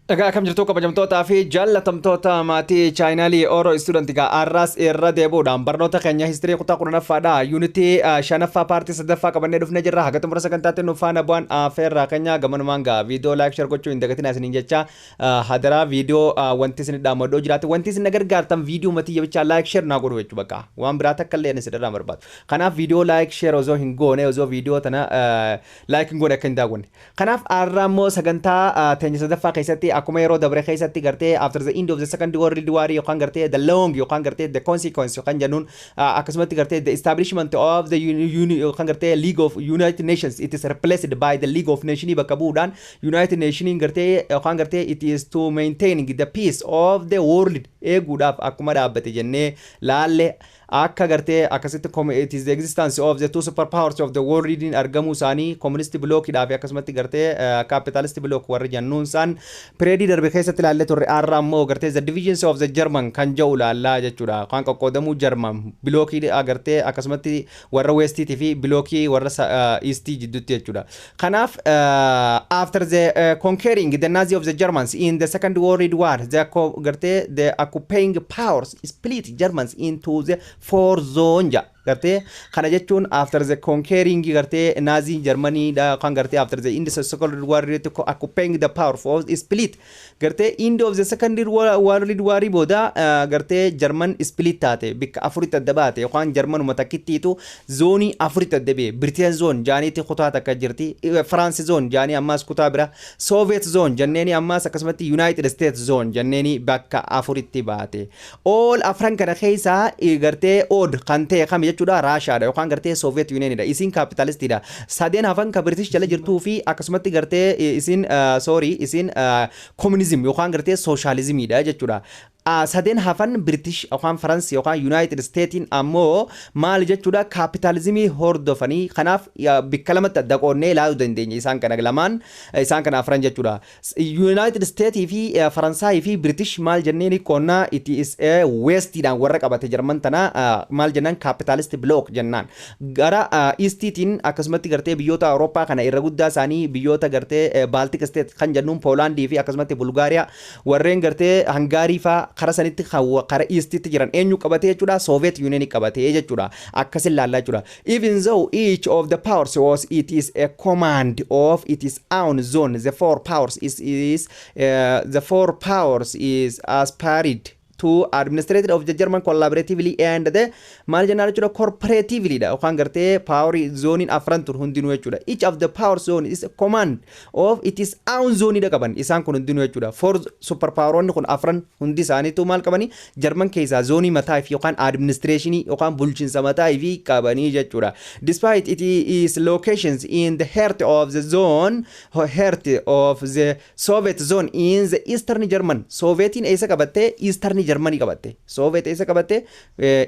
Egaa, akkam jirtu, kabajamtootaa fi jaallatamtoota maatii chaanaalii Oro Student? Egaa har'aas irra deebi'uudhaan barnoota keenya history kutaa 10ffaadha. Unitii shanaffaa, partii sadaffaa qabannee dhufnee jirra. Haga xumura sagantaatti nu faana bu'aan affeerraa keenya. Gamanumaan gaa viidiyoo like, share gochuu hin dagatinaa isiniin jecha. Hadaraa, viidiyoo wanti isin dhaamadoo jiraate, wanti isin na gargaartan viidiyoo matii jabichaa like, share naa godhu jechuu bakka waan biraa takka illee isin irraa barbaadu. Kanaaf viidiyoo like, share osoo hin goone, osoo viidiyoo tana like hin goone akka hin daawwanne. Kanaaf har'a immoo sagantaa teenya sadaffaa keessatti, akkuma yeroo dabre keessatti gartee after the end of the Second World War yookaan gartee the long yookaan gartee the consequence yookaan jennuun, akkasumatti gartee the establishment of the yookaan gartee League of United Nations, it is replaced by the League of Nations bakka bu'uudhaan United Nations gartee yookaan gartee it is to maintaining the peace of the world eeguudhaaf akkuma dhaabbate jennee laalle. Akka gartee akkasitti it is the existence of the two superpowers of the world in argamuu isaanii, communist blockidhaa fi akkasumatti gartee capitalist block warri jennuun isaan periodii darbe keessatti ilaallee turre. Har'a ammoo gartee the divisions of the German kan jedhu ilaallaa jechuudha. Kan qoqqoodamuu German blockii gartee akkasumatti warra westiitii fi blockii warra eastii jidduutti jechuudha. Kanaaf after the conquering the Nazi of the Germans in the Second World War, the gartee the occupying powers split Germans into the four zone ja. Gartee kana jechuun after the conquering gartee Nazi Germany da kan gartee after the end of the Second World War occupying the power for split gartee end of the Second World War booda gartee German split taate, bikka afuritti adda baate yookaan Germanuma takkittiitu zoonii afuritti adda ba'e. Britain zone jaaniitti kutaa takka jirti, France zone jaanii ammaas kutaa bira, Soviet zone jenneeni ammaas akkasumatti United States zone jenneeni bakka afuritti baate. All afran kana keessaa gartee odd kan ta'e kami jechuudha? Raashaadha yookaan gartee Soviet Unionidha. Isiin kaapitaalistiidha. Sadeen hafan ka British jala jirtuu fi akkasumatti gartee isiin, sorry, isiin communism yookaan gartee sooshaalizimiidha jechuudha. Sadeen hafan, British yookaan Faransi yookaan United Statein ammoo maal jechuudha? Kaapitaalizimii hordofanii. Kanaaf bikka lamatti adda qoonnee ilaaluu dandeenya isaan kana lamaan, isaan kana afran jechuudha. United States fi Faransaayii fi British maal jenneen qoonnaa? It is westiidhaan warra qabate Jarman tana maal jennaan? Capitalist block jennaan. Gara eastiitiin akkasumatti gartee biyyoota Awurooppaa kana irra guddaa isaanii biyyoota gartee Baltic State kan jennuun, Poolaandii fi akkasumatti Bulgaariyaa, warreen gartee Hangaarii faa kara sanitti kara eastitti jiran eenyu qabatee jechuudha? Soviet Union qabatee jechuudha. Akkasin laallaa jechuudha. Even though each of the powers was it is a command of its own zone, the four powers is the four powers is aspired to administrated of the German collaboratively and the maal jennaan jechuudha, cooperatively dha yookaan gartee power zoniin afran tun hundinuu jechuudha. Each of the power zone is a command of its own zone dha qaban isaan kun hundinuu jechuudha. Four super poweroonni kun afran hundi isaaniitu maal qabani? German keessaa zoonii mataa fi yookaan administrationii yookaan bulchiinsa mataa fi qabanii jechuudha. Despite it is locations in the heart of the zone, heart of the Soviet zone in the Eastern German. Sovietiin eessa qabatte? Eastern Germany qabatte. Soviet eessa qabatte?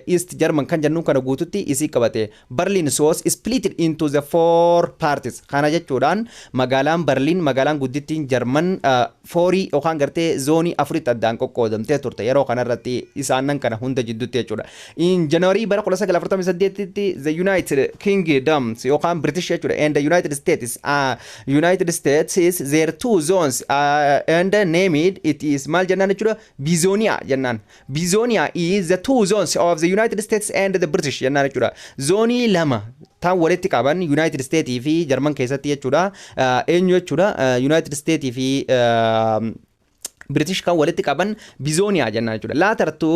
East German kan jennuun kana guututti isii qabate. Berlin was split into the four parties. Kana jechuudhaan magaalaan Berlin, magaalaan guddittiin German, fourii yookaan gartee zoonii afuritti addaan qoqqoodamtee turte yeroo kanarratti isaanan kana hunda jidduutti jechuudha. In January bara 1948tti the United Kingdom yookaan British jechuudha and the United States is their two zones and named it is maal jennaan jechuudha? Bizonia jennaan. Bizonia is the two zones of the United States and the British jennaan jechuudha. Zoonii lama tan walitti qaban United States fi German keessatti jechuudha. Eenyu jechuudha? United States fi British kan walitti qaban Bizooniyaa jennaan jechuudha. Later to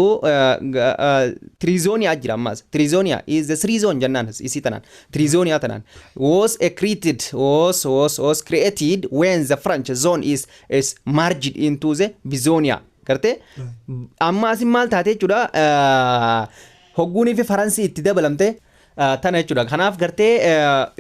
Trizooniyaa jira ammas. Trizooniyaa is the three zone jennaan isii tanaan. Trizooniyaa tanaan was a created was was was created when the French zone is merged into the Bizooniyaa. Gartee amma asin maal taate jechuudha? Hogguunii fi Faransii itti dabalamte tana jechuudha. Kanaaf gartee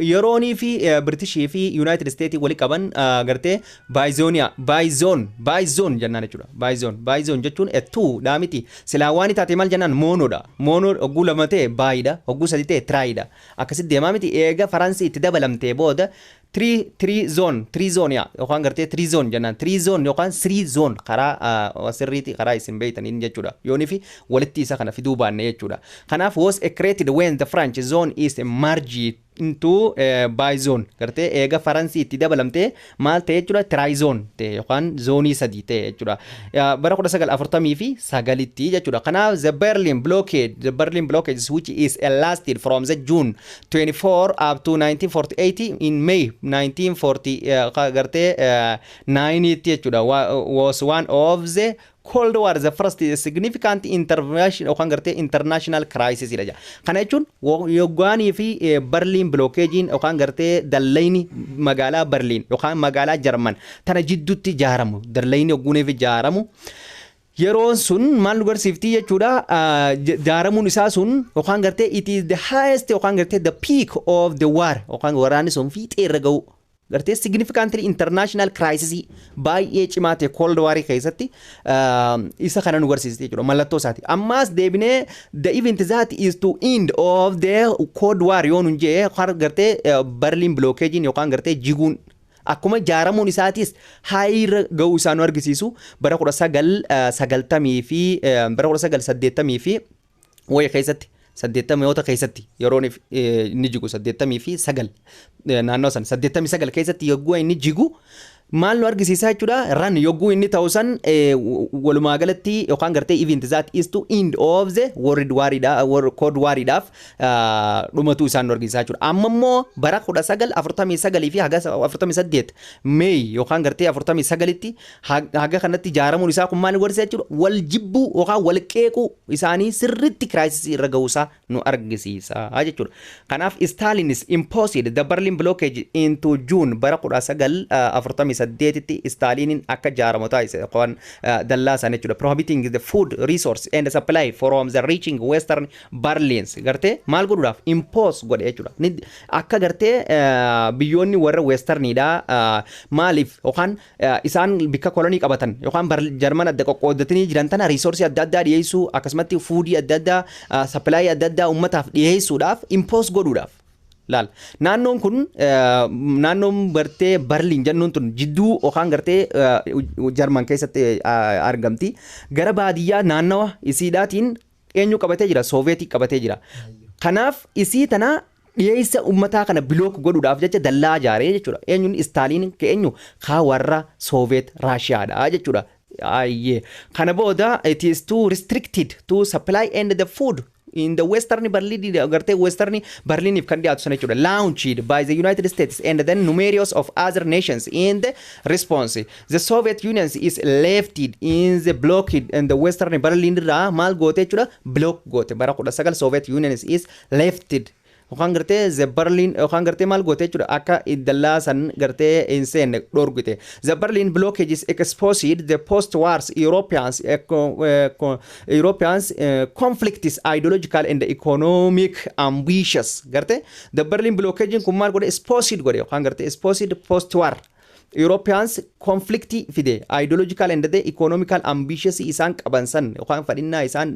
yeroonii fi Britishii fi United States wali qaban gartee Bizooniyaa, Bizone, Bizone jennaan jechuudha. Bizone, Bizone jechuun two dhaa miti. Silaa waan taate maal jennaan? Monodha. Mono hogguu lama ta'e bidha. Hogguu sadi ta'e tridha. Akkasitti deemaa miti? Eega Faransii itti dabalamtee booda three zone, three zone yaa yookaan gartee three zone jennaan. Three zone yookaan three zone karaa sirriitti karaa isin beeytaniin jechuudha. Yoonii fi walitti isa kana fiduu baanne jechuudha. Kanaaf was created when the French zone is merged Into bizone gartee eega Faransii itti dabalamtee maal ta'e jechuudha? Trizone ta'e yookaan zoonii sadii ta'e jechuudha. Bara 1949tti jechuudha. Kanaaf the Berlin blockade, which is lasted from the June 24 up to 1948 in May 1940 gartee 9tti jechuudha, was one of the Cold War, the first significant intervention yookaan gartee international crisis dha. Kana jechuun yoggaanii fi Berlin blockadeiin yookaan gartee dallayni magaalaa Berlin yookaan magaalaa Jarman tana jidduutti ijaaramu, dallayni yogguuniif ijaaramu, yeroon sun maal nu garsiifti jechuudha? Ijaaramuun isaa sun yookaan gartee it is the highest yookaan gartee the peak of the war yookaan waraanni sun fiixee irra ga'u, gartee significantly international crisis baay'ee cimaa ta'e Cold War keessatti isa kana nu garsiiste jechuudha, mallattoo isaati. Ammaas deebinee the event that is to end of the Cold War yoo nun jee, gartee Berlin blockadeiin yookaan gartee jiguun akkuma jaaramuun isaatis haayirra ga'uu isaa nu argisiisu bara 1990 fi bara 1980 fi wayii keessatti, saddeettamoota keessatti yeroo inni jigu, 89 naannoo san, 89 keessatti yogguu inni jigu maal nu argisiisaa jechuudha? Ran yogguu inni ta'u san walumaa galatti yookaan gartee event that is to end of the world waridha, Cold Waridhaaf dhumatu isaan nu argisiisaa jechuudha. Amma immoo bara 1949 fi haga 48 May yookaan gartee 49tti haga kanatti ijaaramuun isaa kun maal nu argisiisa jechuudha? Wal jibbuu yookaan wal qeequu isaanii sirriitti crisisii irra ga'uusaa nu argisiisa jechuudha. Kanaaf Stalin is imposed the Berlin blockade into June bara 1948tti Staliniin akka ijaaramu taasise yookaan dallaa sana jechuudha. Prohibiting the food resource and supply from the reaching Western Berlins gartee maal godhuudhaaf impose godhe jechuudha. Akka gartee biyyoonni warra Westerniidha maaliif yookaan isaan bikka kolonii qabatan yookaan Jarman adda qoqqooddatanii jiran tana resourceii adda addaa dhiyeessuu, akkasumatti foodii adda addaa, supplyii adda addaa uummataaf dhiyeessuudhaaf impose godhuudhaaf. Laal, naannoon kun, naannoon gartee Barliin jennuun tun jidduu yookaan gartee Jarman keessatti argamti. Gara baadiyyaa naannawa isiidhaatiin eenyu qabatee jira? Sooveetii qabatee jira. Kanaaf isii tana dhiyeessa uummataa kana block godhuudhaaf jecha dallaa ijaaree jechuudha. Eenyuun? Istaaliin eenyu kaa warra Sooveet Raashiyaadha jechuudha. Ayyee. Kana booda it is too restricted to supply and the food in the Western Berlin, gartee Western Berliniif kan dhiyaatu sana jechuudha. Launched by the United States and then numerous of other nations in the response. The Soviet Union is lefted in the blockade and the Western Berlin irraa maal goote jechuudha? Block goote. Bara 19 Soviet Union is lefted yookaan gartee the Berlin yookaan gartee maal goote jechuudha? Akka dallaa san gartee hin seenne dhorgite. The Berlin blockage is exposed the post-wars Europeans conflicts, ideological and economic ambitions. Gartee the Berlin blockage kun maal godhe? Exposed godhe yookaan gartee exposed post-war Europeans conflicti fide, ideological and the economical ambitions isaan qaban san yookaan fadhinnaa isaan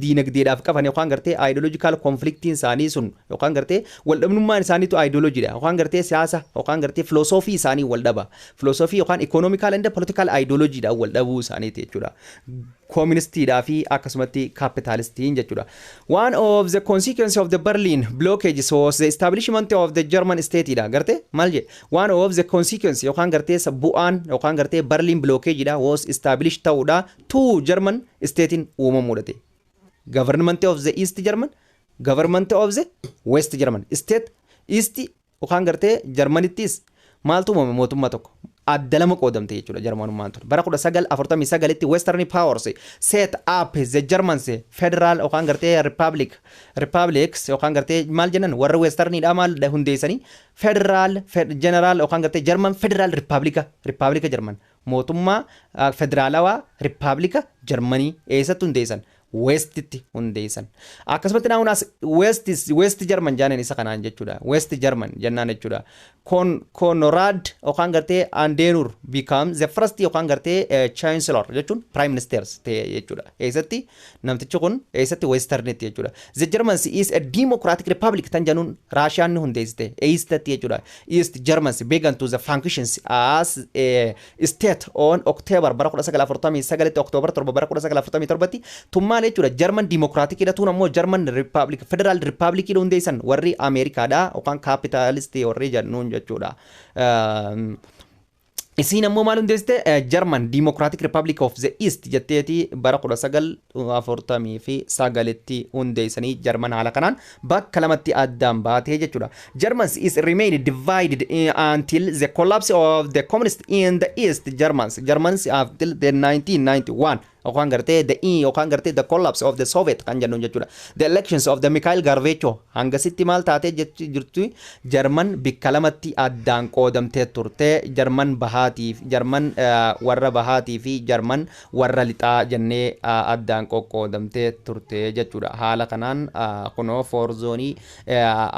diinagdeedhaaf qaban yookaan gartee ideological conflictiin isaanii sun yookaan gartee waldhabnummaan isaaniitu ideologiidha yookaan gartee siyaasa yookaan gartee filosoofii isaanii wal dhaba, filosoofii yookaan economical and political ideologiidha wal dhabuu isaaniiti jechuudha. Kooministiidhaa fi akkasumatti kaapitaalistiin jechuudha. One of the consequences of the Berlin blockage was the establishment of the German state dha. Gartee maal jedhe? One of the consequences yookaan gartee bu'aan yookaan gartee Berlin blockage dha was established ta'uudha two German statein uumamuudha. Government of the East German, Government of the West German. State East yookaan gartee Germanittis maaltu uumame? Mootummaa tokko. Adda lama qoodamte jechuudha Jarmanummaan tun. Bara 1949tti Western Powers set up the Germans Federal yookaan gartee Republics yookaan gartee maal jennan, warra Westerniidha maal hundeessanii Federal General yookaan gartee German Federal Republica German, mootummaa federaalawaa Republika Germanii eessatti hundeessan? Westitti hundeessan. Akkasumatti naawunaas West German jaanan isa kanaan jechuudha. West German jennaan jechuudha. Konrad yookaan gartee Adenauer become the first yookaan gartee chancellor jechuun prime ministers ta'e jechuudha. Eessatti namtichi kun? Eessatti? Westernitti jechuudha. The Germans is a democratic republic tan jennuun Raashiyaan ni hundeessite eessatti jechuudha. East Germans began to the functions as a state on October bara 1949tti, October 7 bara 1947tti tun maali? maal jechuudha? German Democratic hidhatuun ammoo German Republic, Federal Republic hundeessan warri Ameerikaadha yookaan kaapitaalistii warri jennuun jechuudha. Isiin ammoo maal hundeessite? German Democratic Republic of the East jetteeti bara 1949tti hundeessanii. German haala kanaan bakka lamatti addaan baatee jechuudha. Germans is remained divided until the collapse of the communist in the East Germans until the 1991, yookaan gartee the E yookaan gartee the collapse of the Soviet kan jennuun jechuudha. The elections of the Mikhail Gorbachev hangasitti maal taatee jirtu? Jarman bikka lamatti addaan qoodamtee turte. Jarman bahaatiif, Jarman warra bahaatii fi Jarman warra lixaa jennee addaan qoqqoodamtee turte jechuudha. Haala kanaan kunoo four zoneii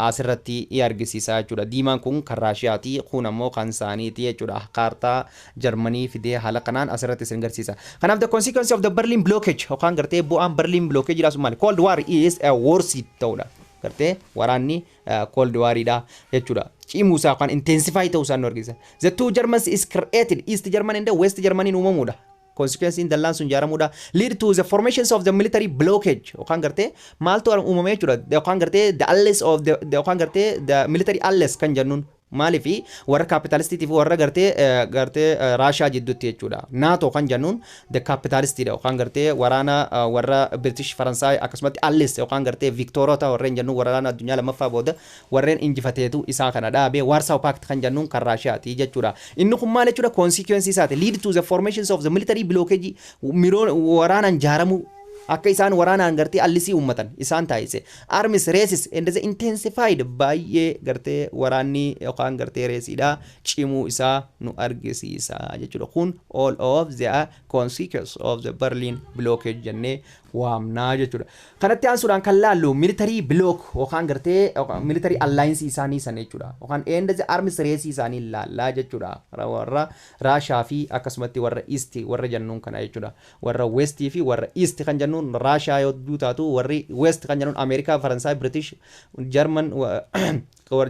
asirratti argisiisa jechuudha. Diimaan kun kan Raashiyaati, kun ammoo kan isaaniiti jechuudha. Kaartaa Jarmanii fidee haala kanaan asirratti isin agarsiisa. Kanaaf the consequence of the Berlin blockage yookaan gartee bu'aan Berlin blockage jedhasu maali? Cold War is a worse ta'uudha. Gartee waraanni Cold Waridha jechuudha. Cimuusaa yookaan intensify ta'uu isaa nu argisiisa. The two Germans is created, East German and West Germany uumamuudha. Consequence dallaan sun ijaaramuudha. Lead to the formations of the military blockage yookaan gartee maaltu uumame jechuudha. Yookaan gartee the allies of the yookaan gartee the military allies kan jennuun maaliifi warra kaapitaalistiitii fi warra gartee Raashaa jidduutti jechuudha. NATO kan jennuun the kaapitaalistiidha yookaan gartee waraana warra British, Faransaay, akkasumatti allies yookaan gartee Viktoorota warreen jennuun waraana addunyaa lammaffaa booda warreen injifateetu isaa kana dhaabee. Warsaw Pact kan jennuun kan Raashaati jechuudha. Inni kun maal jechuudha? Consequence isaati. Lead to the formations of the military blockage, waraanaan ijaaramuu, akka isaan waraanaan gartee alliesii uummatan isaan taasise. Arms races and the intensified, baay'ee gartee waraanni yookaan gartee raceiidha cimuu isaa nu argisiisa jechuudha. Kun all of the consequence of the Berlin blockage jennee waamnaa jechuudha. Kanatti aansuudhaan kan laallu military block yookaan gartee military alliance isaanii san jechuudha. Yookaan and the arms race isaanii laallaa jechuudha. Warra Raashaa fi akkasumatti warra East warra jennuun kana jechuudha. Warra West fi warra East kan jennuun Raashaa yogguu taatu, warri West kan jennuun Ameerikaa, Faransaay, British, German.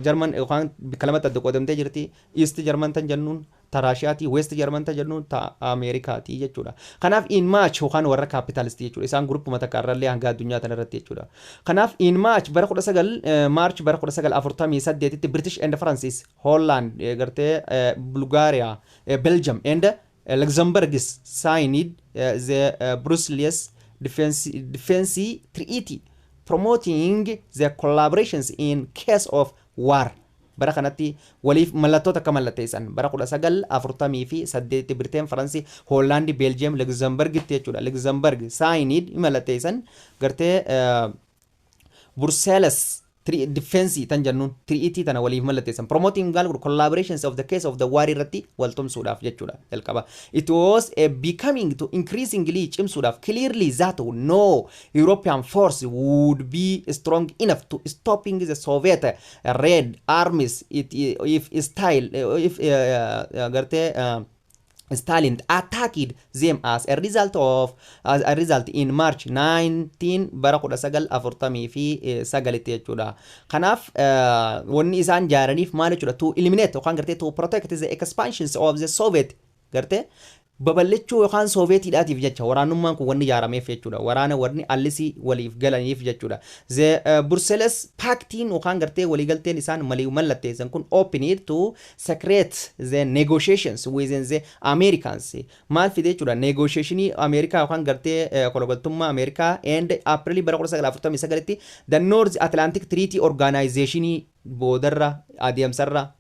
German yookaan bakka lamatti adda qoodamtee jirti. East German tan jennuun ta Raashiyaati, West German tan jennuun ta Ameerikaati jechuudha. Kanaaf in March yookaan warra kaapitaalistii jechuudha. Isaan groupuma takka irrallee hanga addunyaa tana irratti jechuudha. Kanaaf in March bara 19 March bara 1948tti British and Francis, Holland, gartee Bulgaria, Belgium and Luxembourg signed the Brussels Defense Treaty promoting the collaborations in case of war. Bara kanatti waliif mallattoo takka mallatteessan bara 1948 Birteen, Faransi, Hoolaandi, Beeljiyeem, Luxemburgitti jechuudha. Luxemburg signed mallatteessan gartee Brussels Defense tan jennuun treaty tana waliif mallatteessan, promoting gaal collaborations of the case of the war irratti wal tumsuudhaaf jechuudha jalqaba. It was a becoming to increasingly cimsuudhaaf clearly that no European force would be strong enough to stopping the Soviet Red armies it, if style if gartee Stalin attacked them. As a result, in March 19 bara 1949 jechuudha. Kanaaf wanni isaan jaaraniif maal jechuudha? To eliminate yookaan gartee to protect the expansions of the Soviet, gartee babal'achuu yookaan Sooviyeetiidhaatiif jecha waraanummaan kun wanni ijaarameef jechuudha. Waraana warni alliesii waliif galaniif jechuudha. The Brussels Pactiin yookaan gartee waliigalteen isaan malii mallatteessan kun opened to secret the negotiations within the Americans. Maal fide jechuudha? Negotiationii Ameerikaa yookaan gartee kologaltummaa Ameerikaa and April bara 1949tti the North Atlantic Treaty Organization boodarra adeemsarra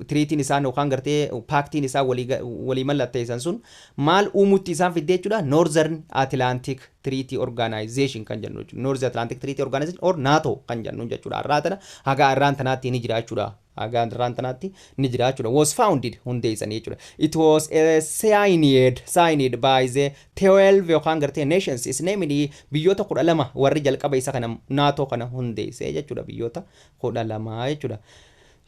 treatyiin isaan yookaan gartee pactiin isaan walii mallatteessan sun maal uumutti isaan fidde jechuudha? Northern Atlantic Treaty Organization kan jennu jechuudha. North Atlantic Treaty Organization or NATO kan jennu jechuudha. Har'aa tana haga har'aan tanaatti ni jira jechuudha. Haga har'aan tanaatti ni jira jechuudha. Was founded hundeessanii jechuudha. It was signed by the 12 yookaan gartee nations is namely biyyoota 12 warri jalqaba isa kana NATO kana hundeessee jechuudha, biyyoota 12 jechuudha.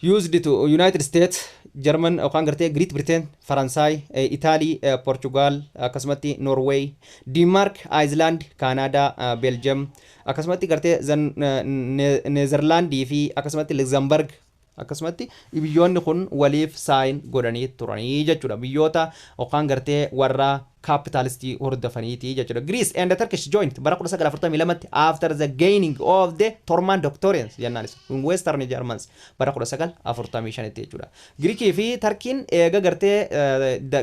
Used to United States, German yookaan gartee Great Britain, Faransaay, Italy, Portugal, akkasumatti Norway, Denmark, Iceland, Canada, Belgium, akkasumatti gartee Neezerlaandii fi akkasumatti Luxembourg, akkasumatti biyyoonni kun waliif sign godhanii turanii jechuudha. Biyyoota yookaan gartee warra Capitalistii hordofaniiti jechuudha. Greece and the Turkish joined bara 1942 after the gaining of the Truman Doctrines jennaanis in Western Germans bara 1945 jechuudha. Giriikii fi Tarkiin eega gartee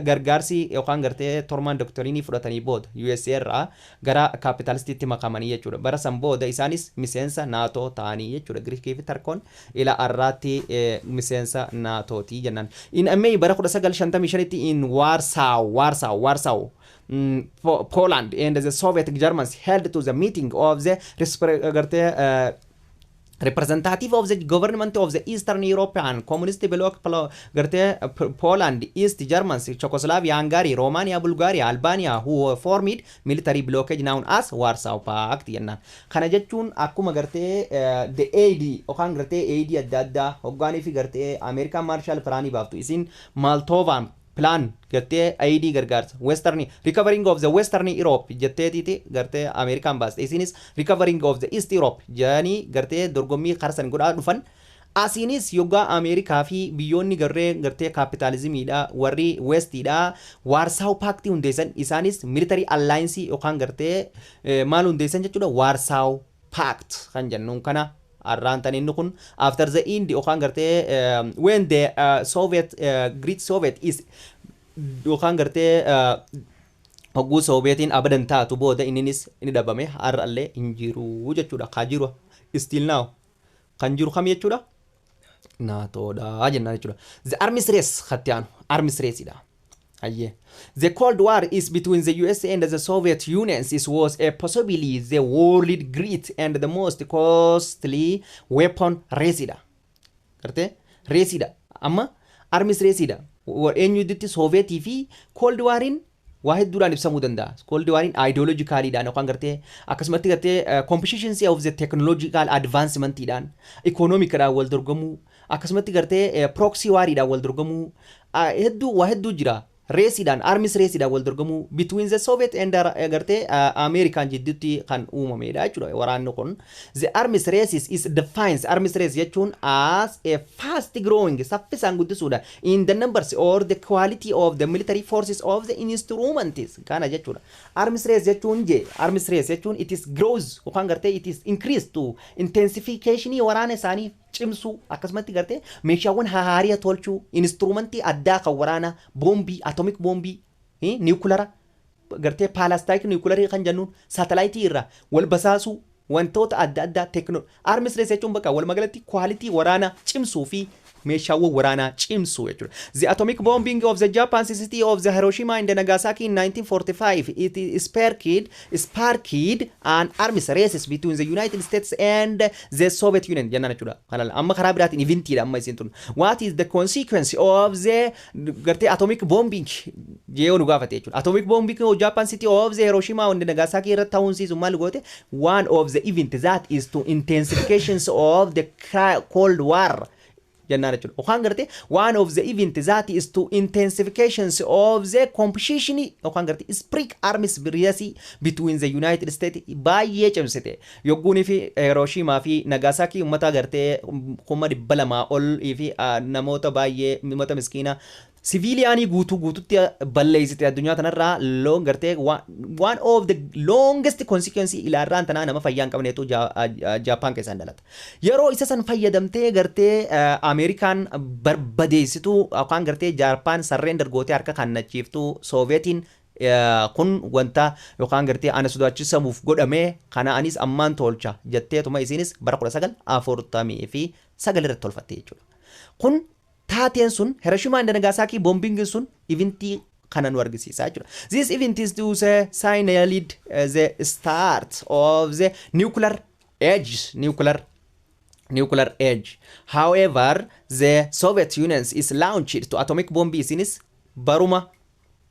gargaarsi yookaan gartee Truman Doctrine fudhatanii booda USA irraa gara capitalistiitti makamanii jechuudha. Bara san booda isaanis miseensa NATO ta'anii jechuudha. Giriikii fi Tarkoon ila arraatti miseensa NATOoti jennaan. In May bara 1955 in Warsaw, Poland and the Soviet Germans held to the meeting of the gartee representative of the government of the Eastern European Communist Bloc, gartee Poland, East Germans, Czechoslovakia, Hungary, Romania, Bulgaria, Albania, who formed military blockade known as Warsaw Pact jennaan. Kana jechuun akkuma gartee the aid yookaan gartee aid adda addaa hoggaanii fi gartee American Marshall Plan baaftu, isin Molotov Plan gartee aid gargaarsa Western recovering of the Western Europe jetteetiiti gartee American baaste, isinis recovering of the East Europe jedhanii gartee dorgommii karsan godhaa dhufan. Asiinis yoggaa Ameerikaa fi biyyoonni garree gartee kaapitaalizimiidha, warri Westiidha, Warsaw Pactii hundeessan, isaanis military alliance yookaan gartee maal hundeessan jechuudha. Warsaw Pact kan jennuun kana arraan tan inni kun after the end yookaan gartee when the Soviet Great Soviet is yookaan gartee hogguu Sooviyetiin abadan taatu booda inninis ni dhabame, har'allee hin jiru jechuudha. Kaa jiru still now kan jiru kam jechuudha? NATOdha jennaan jechuudha. The arms race katti aanu arms raceidha. Hayyee. The Cold War is between the USA and the Soviet Union. It was a possibly the world great and the most costly weapon raceidha. Gartee raceidha. Amma arms raceidha. Eenyutti Sooviyetii fi Cold Wariin waa hedduudhaan ibsamuu danda'a. Cold Wariin ideologicaliidhaan yookaan gartee akkasumatti gartee competition of the technological advancementidhaan, economicdhaan wal dorgomuu, akkasumatti gartee proxy wariidhaan wal dorgomuu, hedduu waa hedduu jira. Raceiidhaan, arms raceiidhaan wal dorgomuu between the Soviet and gartee American jidduutti kan uumamedha jechuudha waraanni kun. The arms races is defines arms race jechuun as a fast growing, saffisaan guddisuudha, in the numbers or the quality of the military forces of the instruments kana jechuudha. Arms race jechuun je arms race jechuun it is grows yookaan gartee it is increased to intensification waraana isaanii cimsuu, akkasumatti gartee meeshaawwan haaraa tolchuu, instrumentii addaa kan waraana, boombii, atomic boombii, nuclear, gartee ballistic nuclearii kan jennuun, saatalaayitii irraa wal basaasuu, wantoota adda addaa teknoo. Arms race jechuun bakka walumaa galatti quality waraanaa cimsuu fi meeshaawwan waraanaa cimsuu jechuudha. The atomic bombing of the Japan city of the Hiroshima and Nagasaki in 1945, it is sparked an arms races between the United States and the Soviet Union jennaan jechuudha. Kana amma karaa biraatiin eventiidha amma isin tun. What is the consequence of the gartee atomic bombing jee nu gaafate jechuudha. Atomic bombing of Japan city of the Hiroshima and Nagasaki irratti ta'uun maal goote? One of the event that is to intensifications of the Cold War jennaan jechuudha. Yookaan gartee one of the event that is to intensifications of the competition yookaan gartee spark arms race between the United States baay'ee cimsite. Yogguunii fi Hiroshima fi Nagasaki uummata gartee 200,000 ol fi namoota baay'ee, uummata miskiina, civilianii guutuu guututti balleessite. Addunyaa tanarraa loon gartee one of the longest consequence ilaarraan tanaa nama fayyaa hin qabneetu Jaappaan keessaan dhalata. Yeroo isa san fayyadamtee gartee Ameerikaan barbadeessitu yookaan gartee Jaappaan surrender gootee harka kannachiiftu, Sooviyetiin kun wanta yookaan gartee ana sodaachisamuuf godhame kana anis ammaan tolcha jetteetuma isinis bara 1949 irratti tolfatte jechuudha. Kun taateen sun Hiroshima and Nagasaki bombing sun eventii kana nu argisiisa jechuudha. This event is to say signaled the start of the nuclear age, nuclear age. However, the Soviet Union is launched to atomic bomb isinis baruma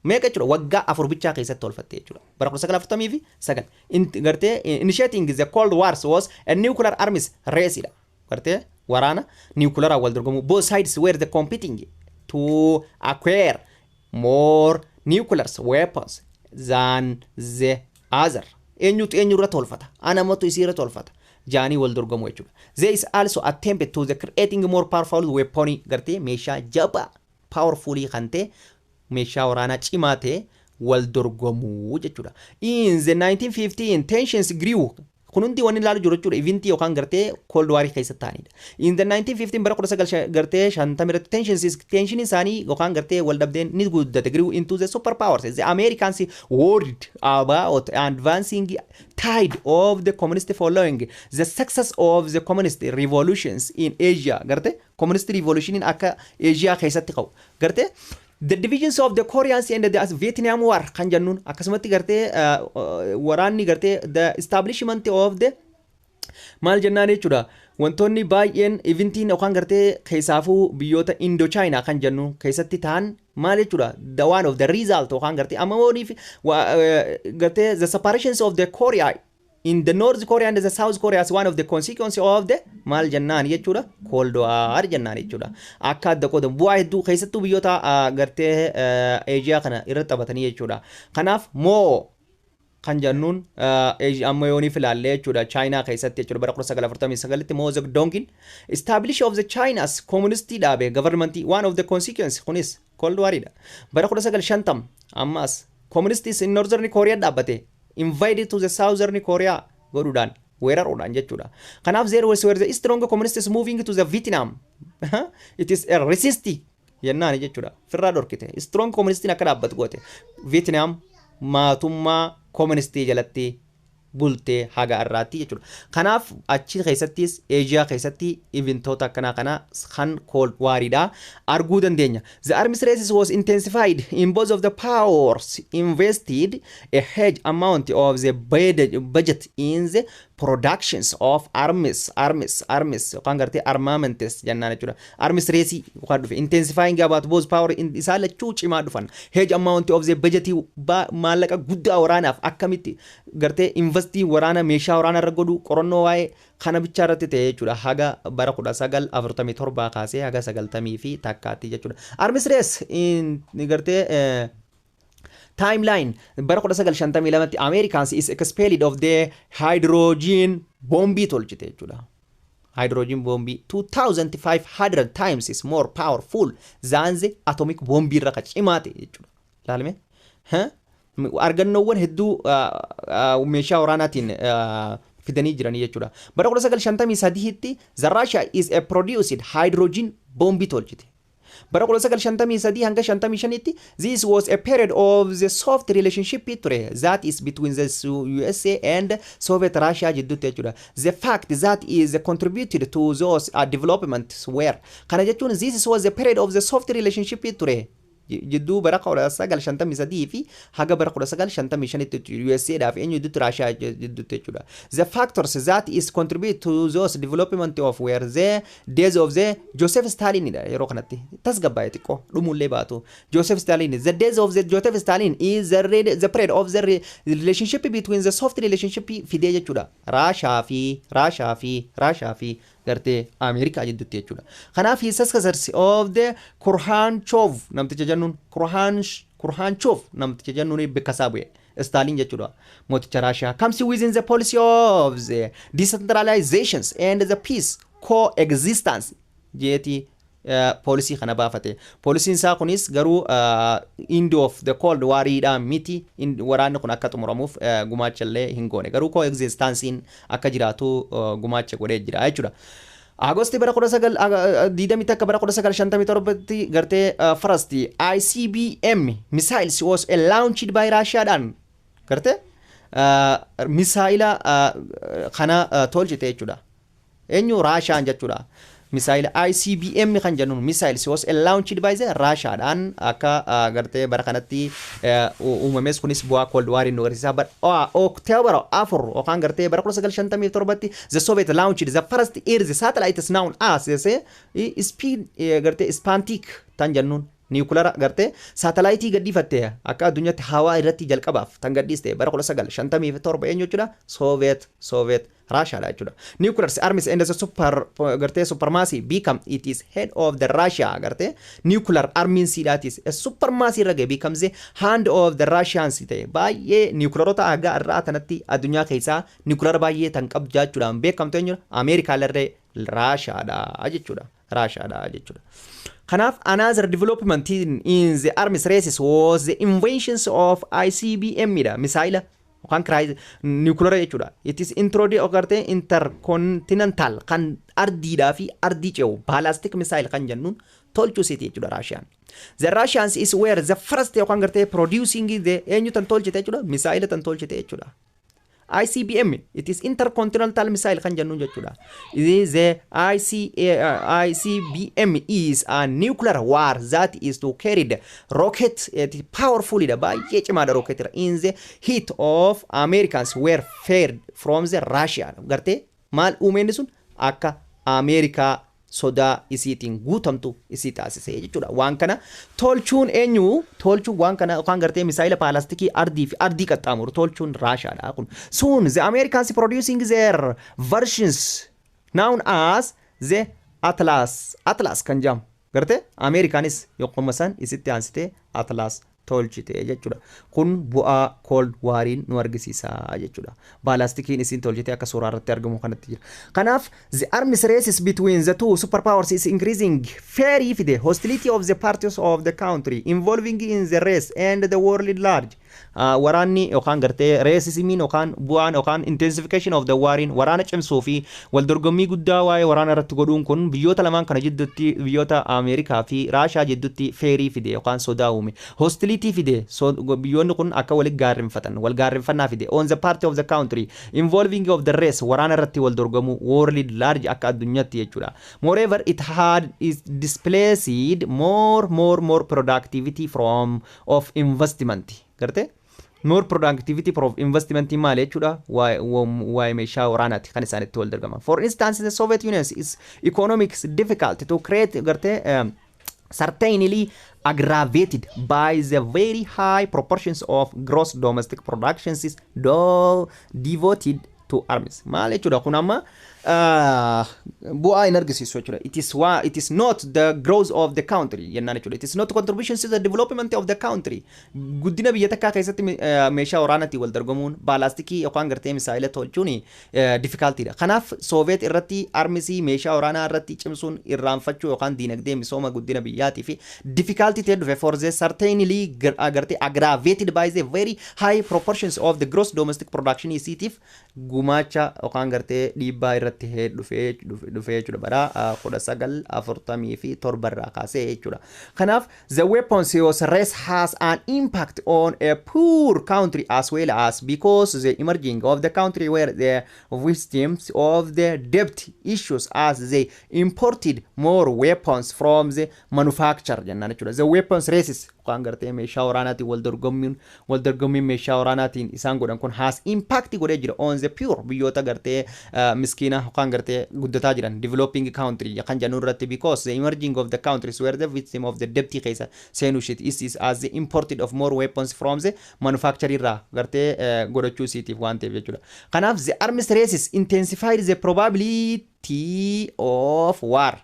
meeqa jechuudha? Waggaa 4 bichaa keessatti tolfatte jechuudha. Bara 1949 gartee initiating the Cold Wars was a nuclear arms race dha. Gartee waraana nuclear wal dorgomu. Both sides were the competing to acquire more nuclear weapons than the other. Eenyutu eenyu irra tolfata? Anamatu isii irra tolfata jaanii wal dorgomu jechuudha. There is also attempt to the creating more powerful weapon, gartee meeshaa jabaa powerfully kan ta'e, meeshaa waraanaa cimaa ta'e Wal dorgomuu jechuudha. In the 1915 tensions grew. Kun hundi wanni ilaalu jiru jechuudha. Eventii yookaan gartee Cold War keessa ta'anidha. In the 1915, bara 19 gartee 50 irratti, tensions, tension isaanii yookaan gartee wal dhabdeen ni guddate, grew into the superpowers. The Americans worried about advancing tide of the communist following the success of the communist revolutions in Asia. Gartee communist revolution akka Asia keessatti qabu. Gartee the divisions of the Koreans and the Vietnam War kan jennuun akkasumatti gartee waraanni gartee the establishment of the maal jennaan jechuudha. Wantoonni baay'een eventiin yookaan gartee keessaafuu biyyoota Indo-China kan jennu keessatti ta'an maal jechuudha, the one of the result yookaan gartee amma gartee the separations of the Korea in the North Korea and the South Korea is one of the consequence of the maal jennaan jechuudha, Cold War jennaan jechuudha. Akka adda qoodamu bu'aa hedduu keessattuu biyyoota gartee Eeshiyaa kana irratti taphatanii jechuudha. Kanaaf moo kan jennuun amma yooniif ilaallee jechuudha, Chaayinaa keessatti jechuudha, bara 1949tti Mao Zedongin establish of the China's communist dhaabe government, one of the consequence kunis Cold War dha. Bara 1950 ammas communists in Northern Korea dhaabbate, invaded to the Southern Korea godhuudhaan, weeraruudhaan jechuudha. Kanaaf there was were the strong communists moving to the Vietnam. It is a resist jennaan jechuudha. Firraa dhorkite. Strong communistiin akka dhaabbatu goote. Vietnam mootummaa communistii jalatti bultee haga irraatti jechuudha. Kanaaf achi keessattis Eeshiyaa keessatti eventoota akkanaa kana kan Cold Wariidha arguu dandeenya. The arms race was intensified in both of the powers invested a huge amount of the budget in the productions of arms, arms, arms yookaan gartee armaments jennaan jechuudha. Arms race yookaan dhufe intensifying about both power isaan lachuu cimaa dhufan. Huge amount of the budget, maallaqa guddaa waraanaaf akkamitti gartee investii waraana meeshaa waraana irra godhu, qorannoo waa'ee kana bichaa irratti ta'e jechuudha, haga bara 1947 kaasee haga 91tti jechuudha. Arms race in gartee timeline bara 1952tti Americans is expelled of the hydrogen bombii tolchite jechuudha. Hydrogen bombii 2500 times is more powerful than the atomic bombii irra ka cimaa ta'e jechuudha. Laalme? Argannoowwan hedduu meeshaa waraanaatiin fidanii jiranii jechuudha. Bara 1953tti the Russia is a produced hydrogen bombii tolchite. Bara 1953 hanga 55tti this was a period of the soft relationship ture, that is between the USA and Soviet Russia jidduutti jechuudha. The fact that is contributed to those developments were, kana jechuun this was a period of the soft relationship ture jidduu bara 1953 fi haga bara 1955tti USA dhaaf eenyu jidduutti, Russia jidduutti jechuudha. The factors that is contribute to those development of were the days of the Joseph Stalin dha. Yeroo kanatti tasgabbaa'e xiqqoo dhumuullee baatu. Joseph Stalin, the days of the Joseph Stalin is the period of the relationship between the soft relationship fidee jechuudha. Russia fi gartee Ameerikaa jidduutti jechuudha. Kanaaf successors of the Khrushchev namticha jennuun, Khrushchev namticha jennuun bakka isaa bu'e. Stalin jechuudha. Mooticha Raashiyaa. Comes within the policy of the decentralizations and the peace coexistence jeeti policy kana baafate. Policyn isaa kunis garuu end of the Cold Wariidha miti, waraanni kun akka xumuramuuf gumaacha illee hin goone, garuu coexistencein akka jiraatu gumaacha godhee jira jechuudha. Agosti bara 1921 bara 1957tti gartee first ICBM missiles was launched by Russiaadhaan gartee misaayila kana tolchite jechuudha. Eenyu? Raashaan jechuudha. Misaayila ICBM kan jennuun missiles was launched by the Russiaadhaan akka gartee bara kanatti uumames kunis bu'aa Cold War nu agarsiisa. But October 4 yookaan gartee bara 1957tti the Soviet launched the first Earth satellite is known as speed gartee Sputnik tan jennuun nuclear gartee saatalaayitii gadhiifatte akka addunyaatti hawaa irratti jalqabaaf tan gadhiiste bara 1957 eenyu jechuudha? Soviet Raashaadha jechuudha. Nuclear arms and the super gartee supremacy become it is head of the Russia, gartee nuclear armies siidhaatis supremacy irra ga'e, becomes the hand of the Russians ta'e. Baay'ee nuclearota haga irraa tanatti addunyaa keessaa nuclear baay'ee tan qabdu jechuudhaan beekamtu eenyudha? Ameerikaa illee Raashaadha jechuudha. Raashaadha jechuudha. Kanaaf another development in the arms races was the inventions of ICBM dha, misaayila yookaan nuclear jechuudha. It is introduced agartee intercontinental kan ardiidhaa fi ardii ce'u ballistic missile kan jennuun tolchuu isiiti jechuudha Raashiyaan. The Russians is were the first yookaan gartee producing the eenyu tan tolchite jechuudha, misaayila tan tolchite jechuudha. ICBM, it is intercontinental missile kan jennuun jechuudha. It is the ICBM is a nuclear war that is to carry the rocket, it is powerful dha, baay'ee cimaadha rocket in the heat of Americans were feared from the Russia. Gartee maal uumeenni sun akka Ameerikaa sodaa isiitiin guutamtu isii taasise jechuudha. Waan kana tolchuun eenyu tolchuun waan kana yookaan gartee misaayila ballistic ardii fi ardii qaxxaamuru tolchuun Raashaadha kun. Soon the Americans producing their versions known as the Atlas kan jedhamu. Gartee Ameerikaanis yokkuma san isitti aansitee Atlas tolchite jechuudha. Kun bu'aa Cold Wariin nu argisiisa jechuudha. Ballisticiin isiin tolchite akka suuraa irratti argamu kanatti jira. Kanaaf the arms races between the two superpowers is increasing very fide hostility of the parties of the country involving in the race and the world large. Waraanni yookaan gartee racesimiin yookaan bu'aan yookaan intensification of the wariin waraana cimsuu fi wal dorgommii guddaa waa'ee waraana irratti godhuun kun biyyoota lamaan kana jidduutti, biyyoota Ameerikaa fi Raashaa jidduutti, fearii fide yookaan sodaa uume. Hostility fide, biyyoonni kun akka walitti gaarrinfatan wal gaarrinfannaa fide on the party of the country involving of the race waraana irratti wal dorgomuu world large akka addunyaatti jechuudha. Moreover, it had is displaced more more more productivity from of investment. Gartee more productivity of investment maal jechuudha? Waa'ee meeshaa waraanaati kan isaan itti wal dorgoman. For instance, the Soviet Union is economics difficult to create gartee certainly aggravated by the very high proportions of gross domestic productions is devoted to arms. Maal jechuudha kun amma bu'aa hin argisiisu jechuudha. It is not the growth of the country jennaan jechuudha. It is not contribution to the development of the country. Guddina biyya takkaa keessatti meeshaa waraanaatiin wal dorgomuun ballistic yookaan gartee misaayila tolchuun difficultyidha. Kanaaf Sooviyeet irratti armsii meeshaa waraanaa irratti cimsuun irraanfachuu yookaan diinagdee misooma guddina biyyaatii fi difficulty ta'e dhufe for the certainly gartee aggravated by the very high proportions of the gross domestic production isiitiif gumaacha yookaan gartee dhiibbaa irratti dhufee jechuudha bara 1947 irraa kaasee jechuudha. Kanaaf the weapons race has an impact on a poor country as well as because the emerging of the country were the victims of the debt issues as they imported more weapons from the manufacturer jennaan jechuudha. The weapons races yookaan gartee meeshaa waraanaatiin wal dorgommiin meeshaa waraanaatiin isaan godhan kun has impact godhee jira on the poor biyyoota gartee miskiina yookaan gartee guddataa jiran developing country kan jennu irratti because the emerging of the countries were the victim of the debt keessa seenuu isheeti is as the imported of more weapons from the manufacturer irraa gartee godhachuu isiitiif waan ta'eef jechuudha. Kanaaf the arms races intensified the probability of war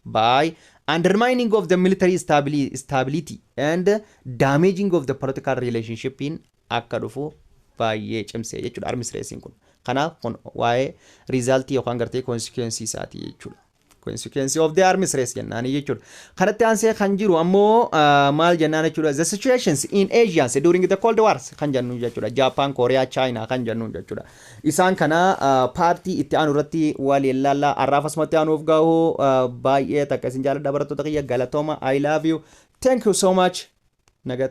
by undermining of the military stability and damaging of the political relationship in akka dhufu baay'ee cimsee jechuudha arms racing kun. Kanaaf kun waa'ee resultii yookaan gartee consequence isaati jechuudha. Consequence of the arms race jennaani jechuudha. Kanatti aansee kan jiru ammoo maal jennaan jechuudha. The situations in Asia during the Cold Wars kan jennu jechuudha. Japan, Korea, China kan jennu jechuudha. Isaan kana partii itti aanu irratti waliin laalla. Har'aaf asumatti aanuuf gahu. Baay'ee takka isin jaalladha, barattoota kiyya, galatooma. I love you. Thank you so much. Nagatti.